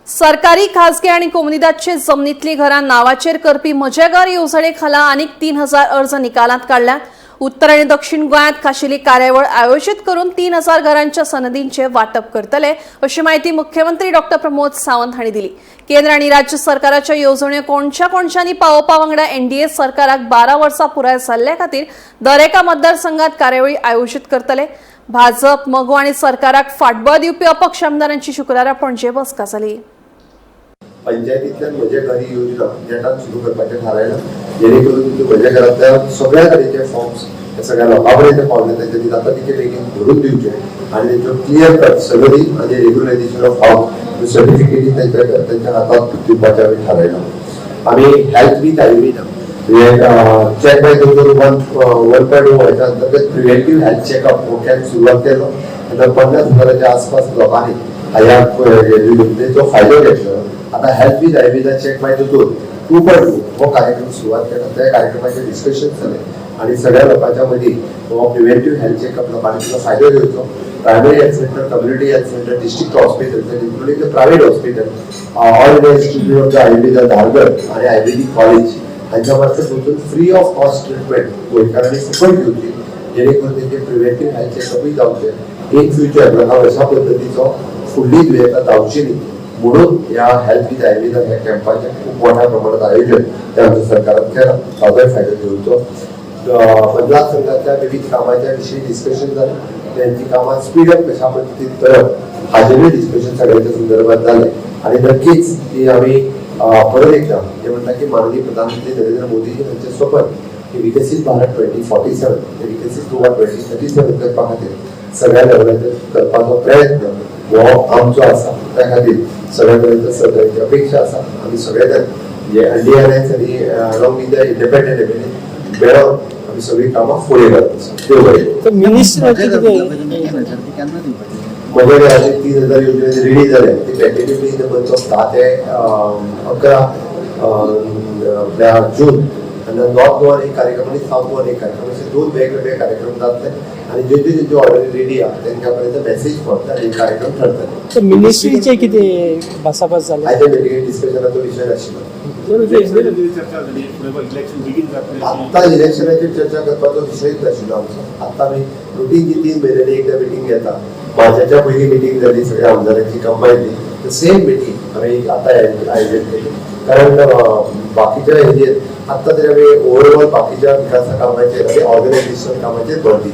सरकारी, खासगी आणि कोमुनिदादचे जमनीतली घरां नावाचेर करपी म्हजें घर येवजणे खाला आनीक 3000 अर्ज निकालांत काडल्यात. उत्तर आणि दक्षिण गोंयांत खाशेली कार्यावळ आयोजीत करून 3000 घरांच्या सनदींचे वाटप करतले, अशी माहिती मुख्यमंत्री डॉक्टर प्रमोद सावंत हांणी दिली. केंद्र आणि राज्य सरकाराच्या येवजण्यो कोणच्या कोणच्यांनी पावोवपा वांगडा एनडीए सरकाराक 12 वर्सां पुराय जाल्ल्या खातीर दरेका मतदारसंघात कार्यावळी आयोजीत करतले. भाजप, मगो आणि सरकाराक फाटबळ दिवपी अपक्ष आमदारांची शुक्रारा पणजे बसका जाली. पंचायतींतल्यान म्हजें घर ही योजना नेटान सुरू करपाचें थारायलां, जेणे करून तितून म्हज्या घरांतल्या सगळ्या तरेचे फॉर्म्स हे सगळ्या लोकां पर्यंत पावले, तेंच्यांनी जाता तितके बेगीन भरून दिवचे आनी तेंच्यो क्लियर कट सगळी आनी रेग्युलरायझेशन ऑफ हावस सर्टिफिकेटी तेंच्या तेंच्या हातात दिवपाचें आमी थारायलां. आमी हेल्थ विथ आयुर्वेदा म्हणजे चेक बाय दोतोर 1.0 ह्याच्या अंतर्गत प्रिव्हेंटीव हेल्थ चेकअप हो कॅम्प सुरवात केलो. तेन्ना 50,000च्या आसपास लोकांनी ह्या योजनेचो फायदो घेतलो. आता हेल्थ विथ आयुर्वेदा चेक बाय दोतोर 2.0 हो कार्यक्रम सुरवात केला. त्या कार्यक्रमाचे डिस्कशन जालें आणि सगळ्या लोकांच्या मदीं हो प्रिव्हेंटीव हेल्थ चेकअप लोकांनी तिचो फायदो घेवचो. Primary health center, community health center, district hospital, including the private hospital, All India Institute of the Ayurveda Dhargal आणि आयुर्वेदिक कॉलेज हांच्या मार्फत वचून फ्री ऑफ कॉस्ट ट्रिटमेंट गोंयकारांनी फुकट घेवची, जेणे करून तेंचे प्रिव्हेंटीव हेल्थ चेकअपूय जावचें. इन फ्युचर लोकांक अशा पद्दतीचो फुडली दुयेंतां जावची न्ही म्हणून ह्या हेल्थ विथ आयुर्वेदा ह्या कॅम्पाचें खूब मोठ्या प्रमाणात आयोजन ते आमच्या सरकारान केलां. ताचोय फायदो घेवचो. मतदारसंघातल्या विविध कामाच्या विशीं डिस्कशन जालें. त्यांची कामां स्पीड अप कशा पद्दतीन करप हाजेरूय डिस्कशन सगळ्यांच्या संदर्भात जालें. आणि नक्कीच ती आमी परत एकदा जे म्हणटा की माननीय प्रधानमंत्री नरेंद्र मोदीजी हांचें स्वप्न की विकसीत भारत 2047 ते विकसीत गोवा 2037 करपा खातीर सगळ्या लेवलाचेर करपाचो प्रयत्न हो आमचो आसा. त्या खातीर सगळ्या कडेन सगळ्यांची अपेक्षा आसा. आमी सगळे जाण जे एनडीए अलायन्स आनी along with the independent MLA मेळोन आमी सगळीं कामां फुडें व्हरत आसा. देव बरें करूं. तर मिनिस्ट्राचे कितें? केन्ना दिवपाचें? म्हज्या घराचे 3000 योजने रेडी जाले. ती tentatively in the month of 10 ते 11 आपल्या जून. आनी नॉर्थ गोवान एक कार्यक्रम आनी सावथ गोवान एक कार्यक्रम असे दोन वेगवेगळे कार्यक्रम जातले आणि जेंचे जेंचे ऑर्डरी रेडी आहा तेंच्या पर्यंत मेसेज पावता आनी कार्यक्रम ठरतले. तर मिनिस्ट्रीचे कितें भासाभास जाली? आयच्या मिटिंगेत डिस्कशनाचो विशय नाशिल्लो. चर्चा झाली, फुडें इलेक्शन बेगीन जातलें. आत्ता इलेक्शनाचेर चर्चा करपाचो विशयच नाशिल्लो आमचो. आत्ता आमी रुटीन जी 3 म्हयन्यांनी एकदा मिटींग घेता, मार्चाच्या पयली मिटींग जाली सगळ्या आमदारांची कंबायनली. सेम मिटींग आमी आतां आयोजन केली, कारण बाकीच्या हेजेर आत्ता तरी आमी ओवरऑल बाकीच्या विकासा कामाचेर आनी ऑर्गनायझेशन कामाचेर भर दिली.